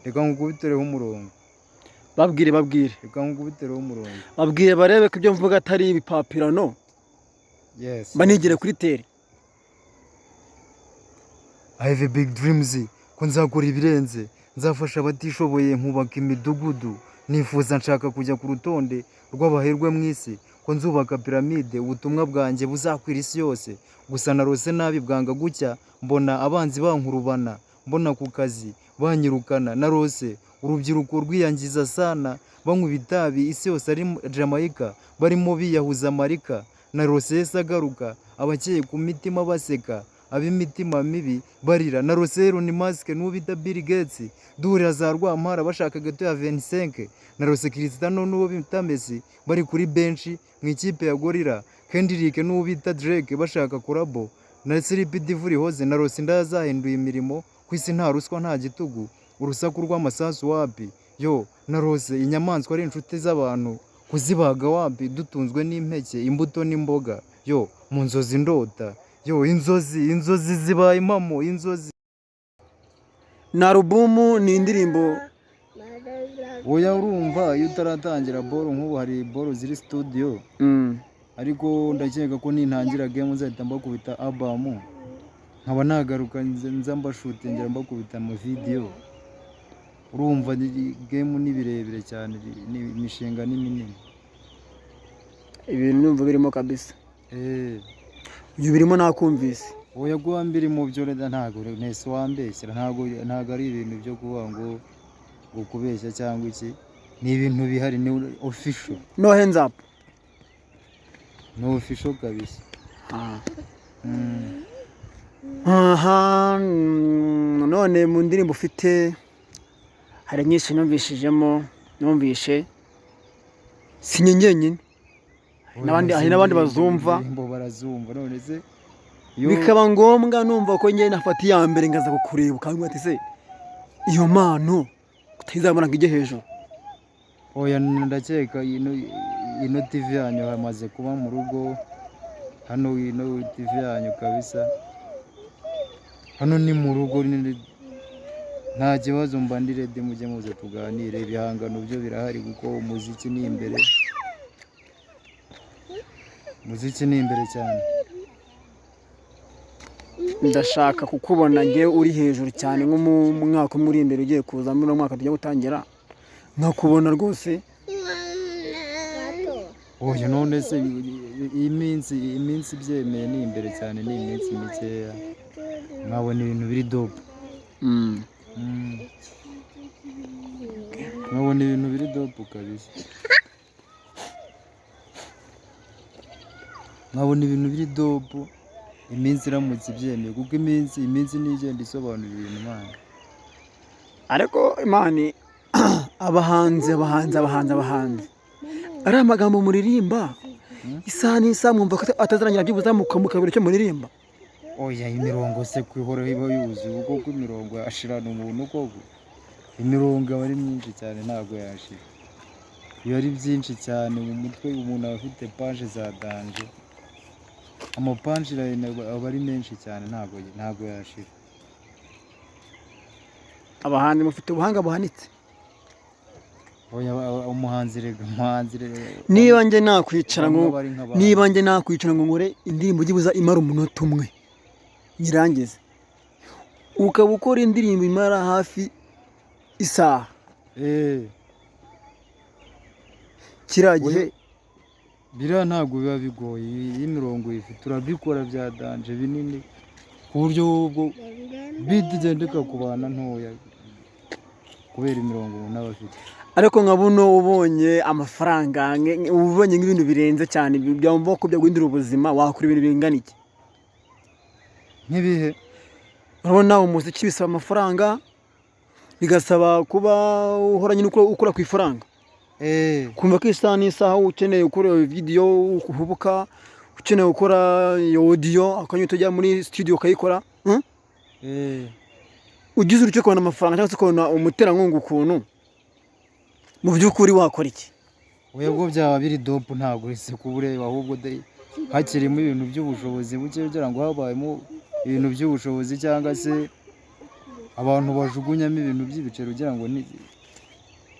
Reka nkukubitireho umurongo. Babwire, babwire. Reka nkukubitireho umurongo. Babwire barebe ko ibyo mvuga atari ibipapirano. Yes. Banigire kuri terrain. I have a big dreams ko nzakora ibirenze, nzafasha abatishoboye, nkubaka imidugudu. Nifuza, nshaka kujya ku rutonde rw'abaherwe mu isi, ko nzubaka piramide, ubutumwa bwanjye buzakwira isi yose. Gusa narose nabi bwanga gucya, mbona abanzi bankurubana, mbona ku kazi banyirukana. Narose urubyiruko rwiyangiza sana, banywa ibitabi, isi yose ari Jamaica, barimo biyahuza amarika. Narose Yesu agaruka, abakeye ku mitima baseka, ab'imitima mibi barira. Narose Elon Musk n'uwo bita Bill Gates duhurira za Rwampara bashaka gato ya 25. Narose Cristiano n'uwo bita Messi bari kuri benshi mu ikipe ya Gorilla, Kendrick n'uwo bita Drake bashaka collabo na Sleepy Divuri Hoze. Narose indaya zahinduye imirimo, ku isi nta ruswa, nta gitugu, urusaku rw'amasasu wapi. Yo, narose inyamaswa ari inshuti z'abantu, kuzibaga wapi, dutunzwe n'impeke, imbuto n'imboga. Yo, mu nzozi ndota, yo, inzozi, inzozi zibaye impamo, inzozi. Ni album, ni indirimbo? Oya, urumva iyo utaratangira boro, nk'ubu hari boro ziri studio, ariko ndakeka ko nintangira game nzahita mbakubita album, nkaba nagaruka nza mbashutingira, mbakubita mu video. Urumva game ni birebire cyane, imishinga ni minini. Ibintu numva birimo kabisa. Eh. Ibyo birimo nakumvise. Oya, kuba mbiri mu byo reda, ntabwo nese wambeshyera, ntabwo ari ibintu byo kuvuga ngo kubeshya cyangwa iki, ni ibintu bihari, ni official. No hands up. Ni official kabisa. Aha, none mu ndirimbo ufite hari nyinshi numvishijemo, numvishe si njye njyenyine, hari n'abandi bazumva. Indirimbo barazumva, none se Bikaba ngombwa numva ko njye nafata iya mbere ngaza kukureba, ukambwira ati: "Se iyo mpano utayizamura ngo ijye hejuru?" Oya, ndakeka ino TV yanyu hamaze kuba mu rugo hano. Ino TV yanyu kabisa hano ni mu rugo, nta kibazo, mba ndi ready, mujye muze tuganire. Ibihangano byo birahari, kuko umuziki ni imbere, umuziki ni imbere cyane. Ndashaka kukubona ngewe uri hejuru cyane, nko mu mwaka umwe uri imbere ugiye kuza, muri uno mwaka tugiye gutangira, nkakubona rwose. Oya, none se iyi minsi ibyemeye, ni imbere cyane, ni iminsi mikeya mwabona ibintu biri dope. Nkabona ibintu biri dope kabisa, nkabona ibintu biri dope iminsi iramutse ibyemeye, kuko iminsi niyo igenda isobanura ibintu, Imana. Ariko imana, abahanzi, abahanzi, abahanzi, abahanzi, ari amagambo muririmba isaha n'isaha, mwumva ko atazarangira, byibuze mukabura icyo muririmba? Oya, imirongo se ko ihora iba yuzuye, kuko imirongo yashirana umuntu koko? Imirongo aba ari myinshi cyane, ntabwo yashira, biba ari byinshi cyane mu mutwe. Umuntu aba afite page za danger, amapunchline aba ari menshi cyane, ntabwo yashira. Abahanzi mufite ubuhanga buhanitse. Oya, umuhanzi rega, umuhanzi rega. Niba njye nakwicara ngo Bamwe bari nk'abantu. Niba njye nakwicara ngo nkore indirimbo byibuze imara umunota umwe nyirangize, ukaba ukora indirimbo imara hafi isaha, kiriya gihe. Biriya ntabwo biba bigoye iyo imirongo uyifite, urabikora bya danger binini, ku buryo ubwo beat igenda ikakubana ntoya kubera imirongo umuntu aba afite. Ariko nka buno ubonye amafaranga, ubonye nk'ibintu birenze cyane byumva ko byaguhindura ubuzima, wakora ibintu bingana iki? Nk'ibihe? Urabona umuziki bisaba amafaranga, bigasaba kuba uhora nyine ukora ku ifaranga, kumva ko isaha n'isaha ukeneye gukora video uhubuka, ukeneye gukora iyo audio akanya ujya muri studio ukayikora, Ugize urucyo ukabona amafaranga cyangwa se ukabona umuterankunga ukuntu, mu by'ukuri wakora iki? Oya, ubwo byaba biri dope, ntabwo ese kuba ureba ahubwo hakirimo ibintu by'ubushobozi buke, kugira ngo habayemo ibintu by'ubushobozi cyangwa se Abantu bajugunyamo ibintu by'ibiceri ugira ngo ni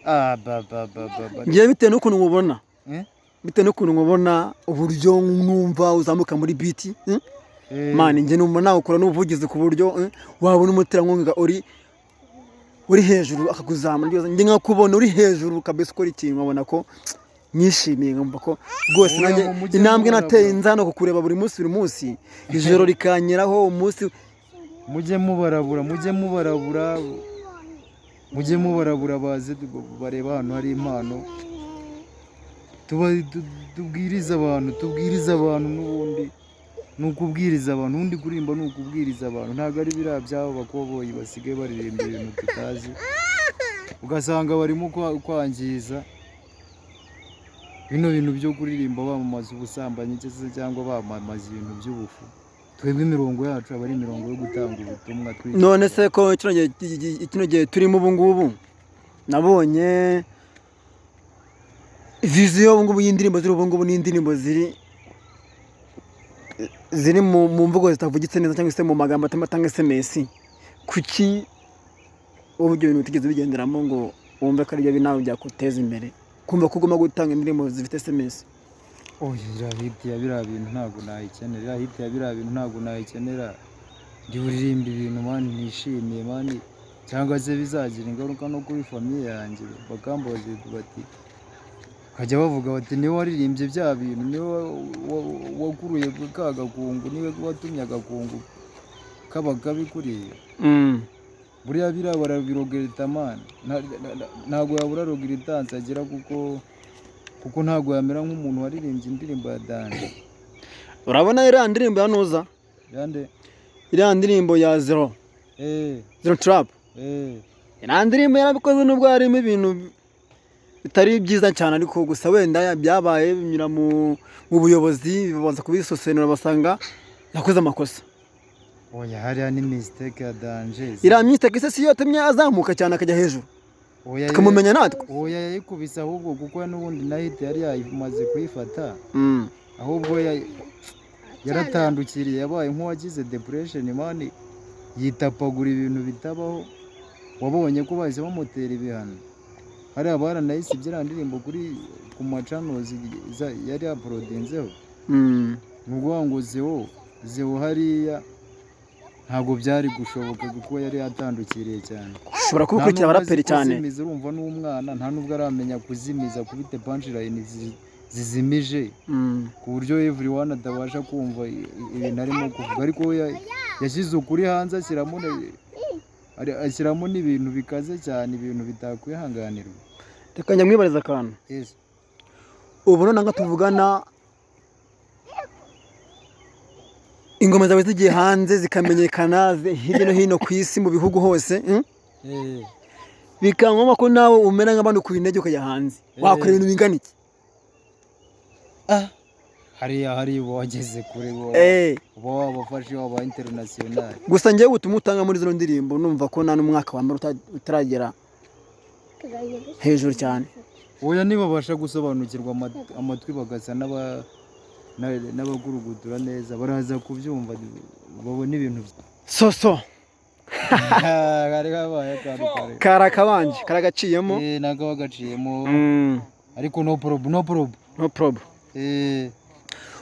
ah ba ba ba ba ba. Ngewe bitewe n'ukuntu nkubona, Eh? bitewe n'ukuntu nkubona, uburyo numva uzamuka muri beat, Man, njye numva nawukora n'ubuvugizi ku buryo wabona umuterankunga uri hejuru akakuzamura. Njye nkakubona uri hejuru kabisa ukora ikintu, nkabona ko nishimiye, nkumva ko rwose Oya, nanjye mu mujyi intambwe mubona nateye bro. nza hano kukureba buri munsi, buri munsi, ijoro rikanyeraho, umunsi. Mujye mubarabura, mujye mubarabura, mujye mubarabura, baze bareba ahantu hari impano. Tuba tubwiriza abantu, tubwiriza abantu. N'ubundi ni ukubwiriza abantu, ubundi kuririmba ni ukubwiriza abantu, ntabwo ari biriya by'abo bakoboyi basigaye baririmba ibintu tutazi, ugasanga barimo kwangiza bino bintu byo kuririmba bamamaza ubusambanyi cyangwa bamamaza ibintu by'ubufu. Twebwe imirongo yacu aba ari imirongo yo gutanga ubutumwa twigisha. None se ko kino gihe turimo ubu ngubu, nabonye vision ubu ngubu y'indirimbo ziri ubu ngubu ni indirimbo ziri mu mvugo zitavugitse neza cyangwa se mu magambo atanga SMS. Kuki wowe ibyo bintu utigeze ubigenderamo ngo wumve ko aribyo nawe byakuteza imbere, kumva ko ugomba gutanga indirimbo zifite SMS? Oya, iriya hit ya biriya bintu ntabwo nayikenera, iriya hit ya biriya bintu ntabwo nayikenera. Ndi buririmba ibintu, man, nishimiye, man, cyangwa se bizagira ingaruka no kuri famille yanjye, bakambaza bati, bakajya bavuga bati: "Niwe waririmbye bya bintu, niwe wakuruye ka gakungu, niwe watumye agakungu kaba kabi kuriya." Buriya biriya barabirogereta, man. Ntabwo yabura regrettance agira, kuko ntabwo yamera nk'umuntu waririmbye indirimbo ya danger. Urabona iriya ndirimbo ya Nuza, Yande? iriya ndirimbo ya Zero, Zero Trap, iriya ndirimbo yarabikoze nubwo harimo ibintu bitari byiza cyane, ariko gusa wenda byabaye binyura mu buyobozi, babanza kubisobanura, basanga yakoze amakosa. Oya, hariya ni mistake ya danger. Iriya mistake se siyo yatumye azamuka cyane akajya hejuru, Oya, tukamumenya natwe? Oya, yayikubise ahubwo, kuko n'ubundi na hit yari yayimaze kuyifata. Ahubwo yaratandukiriye, yabaye nk'uwagize depression, man, yitapagura ibintu bitabaho. Wabonye ko bahise bamutera ibihano hariya, baranayisibye iriya ndirimbo kuri ku ma channels yari yaporodinzeho. Ni ukuvuga ngo Zeo hariya ntabwo byari gushoboka kuko yari yatandukiriye cyane. Ushobora kuba ukurikira Nta nubwo azi abaraperi cyane. kuzimiza, urumva n'umwana nta nubwo aramenya kuzimiza, kubite punchline zizimije, ku buryo everyone atabasha kumva ibintu arimo kuvuga. Ariko we yashyize ukuri hanze, ashyiramo n'ibintu bikaze cyane, ibintu bitakwihanganirwa. Reka nyamwibariza akantu. Yes. Ubu noneho nga tuvugana, ingoma zawe zigiye hanze zikamenyekana hirya no hino ku isi, mu bihugu hose, Bikaba ngombwa ko nawe umera nk'abandi, ukura intege ukajya hanze, wakora ibintu bingana iki? Hariya uba wageze kure, uba wabafashe, waba international. Gusa njyewe ubutumwa utanga muri zino ndirimbo, numva ko nta n'umwaka wambara utaragera hejuru cyane. Oya, nibabasha gusobanukirwa amatwi bagasa n'abagurugutura neza, baraza kubyumva, babona ibintu Soso. Kari kabaye akantu kare. Kari akabanje karagaciyemo. Eh, nakaba gaciyemo, ariko no prob, no prob. No prob. Eh.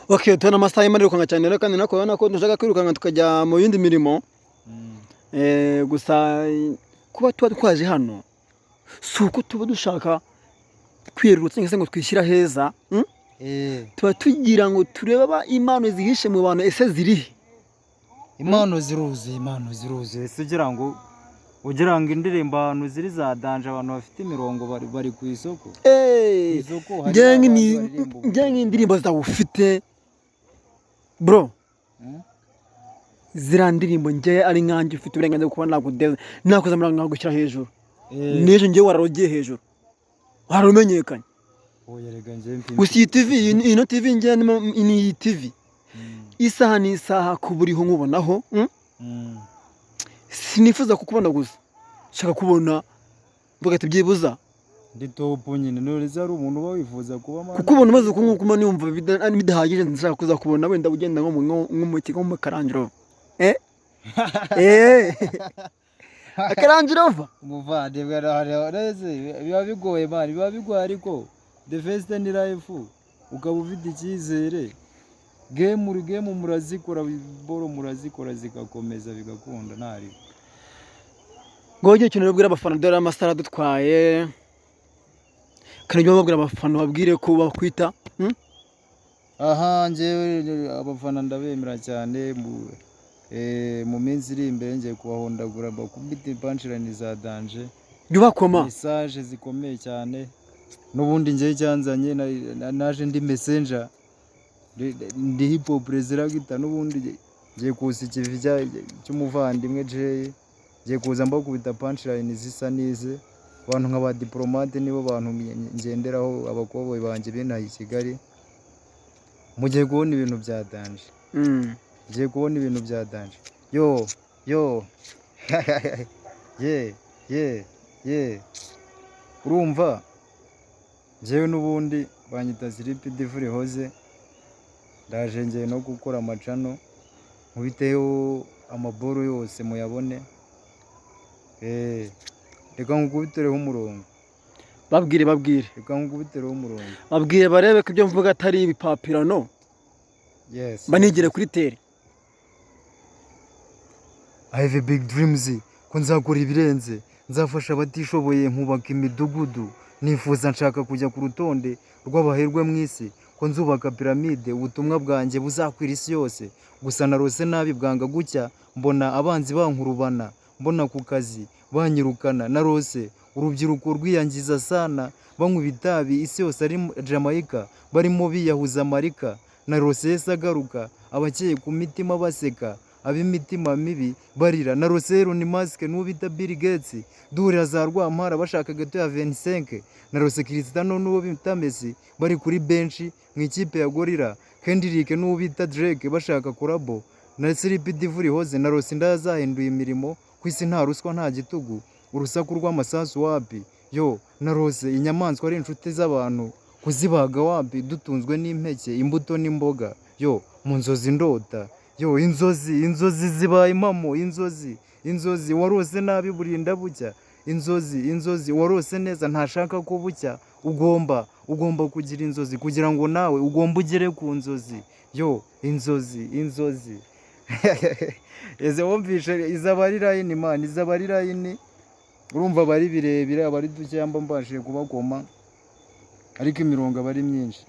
Okay, tubona amasaha arimo arirukanka cyane rero, kandi nako urabona ko dushaka kwirukanka tukajya mu yindi mirimo. Gusa kuba tuba twaje hano si uko tuba dushaka kwiyerurutsa cyangwa se ngo twishyira heza, Tuba tugira ngo turebe impano zihishe mu bantu, ese zirihe? Impano ziruzuye, impano ziruzuye. Ese ugira ngo indirimbo ahantu ziri za danger, abantu bafite imirongo bari ku isoko? Ku isoko hari Njye abandi baririmba njye nk'indirimbo zawe ufite, bro, ziriya ndirimbo, njye ari nkanjye ufite uburenganzira bwo kuba nakudeza, nakuzamura, nkagushyira hejuru. N'ejo njyewe wararugiye hejuru, wararumenyekanye. Oya, rega njye Gusa iyi TV, ino TV njye ni iyi TV, isaha n'isaha kuba uriho nkubonaho, Sinifuza kukubona gusa, nshaka kubona mvuga ati byibuza Ndi top nyine. None se hari umuntu uba wifuza kuba man? Kuko ubona umaze uku nguku numva bidahagije, nshaka kuzakubona wenda ugenda nko mu karangiro. Aka Range Rover. Umuvandimwe arahari, biba bigoye man, biba bigoye, ariko the first in life ukaba ufite icyizere, game uri game, murazikora boro, murazikora zigakomeza bigakunda ntari. Ngo ugire ikintu ubwira abafana, dore amasaha adutwaye. Kandi ujye babwira abafana, babwire ko bakwita, Aha njyewe abafana ndabemera cyane. Mu minsi iri imbere ngiye kubahondagura, bakubite punchline za danger. Jya ubakoma. Message zikomeye cyane. N'ubundi njyewe cyanzanye naje ndi messenger, ndi hip hop resurrector. N'ubundi ngiye kusa ikivi cy'umuvandimwe Jay, ngiye kuza mbakubita punchline zisa n'ize. Abantu nka ba diplomate nibo bantu ngenderaho, abakoboyi banjye binaha i Kigali. Mugiye kubona ibintu bya danger. Ngiye kubona ibintu bya danger. Yo yo ye ye ye, urumva njyewe n'ubundi banyita Siripi Hoze. Ndaje, ngiye no gukora amacano, nkubiteho amaboro yose muyabone. Reka nkukubitereho umurongo. Babwire, babwire. Reka nkukubitereho umurongo. Babwire barebe ko ibyo mvuga atari ibipapirano. Yes. Banigire kuri terrain. I have a big dreams ko nzakora ibirenze, nzafasha abatishoboye nkubaka imidugudu. Nifuza nshaka kujya ku rutonde rw'abaherwe mu isi, ko nzubaka piramide, ubutumwa bwanjye buzakwira isi yose. Gusa narose nabi bwanga gucya, mbona abanzi bankurubana, mbona ku kazi banyirukana. Narose urubyiruko rwiyangiza sana, banywa ibitabi, isi yose ari Jamaica, barimo biyahuza amarika. Narose Yesu agaruka, abakeye ku mitima baseka, ab'imitima mibi barira. Narose Elon Musk n'uwo bita Bill Gates duhurira za Rwampara bashaka gato ya 25. Narose Cristiano n'uwo bita Messi bari kuri benshi mu ikipe ya Gorilla, Kendrick n'uwo bita Drake bashaka collabo na Sleepy Divuri Hoze. Narose indaya zahinduye imirimo, ku isi nta ruswa, nta gitugu, urusaku rw'amasasu wapi. Yo, narose inyamaswa ari inshuti z'abantu, kuzibaga wapi, dutunzwe n'impeke, imbuto n'imboga. Yo, mu nzozi ndota, yo, inzozi, inzozi zibaye impamo. Inzozi, inzozi, warose nabi burinda bucya. Inzozi, inzozi, warose neza ntashaka ko bucya. Ugomba kugira inzozi kugira ngo nawe ugomba ugere ku nzozi. Yo, inzozi, inzozi, eze wumvishe izaba ari line man, izaba ari line. Urumva aba ari birebire, aba ari dukeya, mba mbashije kubakoma, ariko imirongo aba ari myinshi,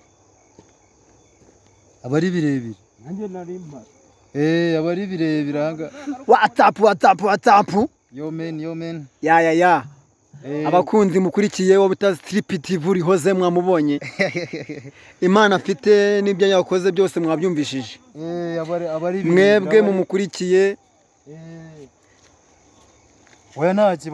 aba ari birebire. Nanjye nari mpari. Aba ari birebire ahanga. What's up, what's up, what's up? Yo man, yo man. Ya ya ya. Abakunzi mukurikiye wo bita Siripi TV Rihoze, mwamubonye Imana afite n'ibyo yakoze byose mwabyumvishije. Aba ari birebire, Mwebwe aba ari mumukurikiye. Oya, nta kibazo.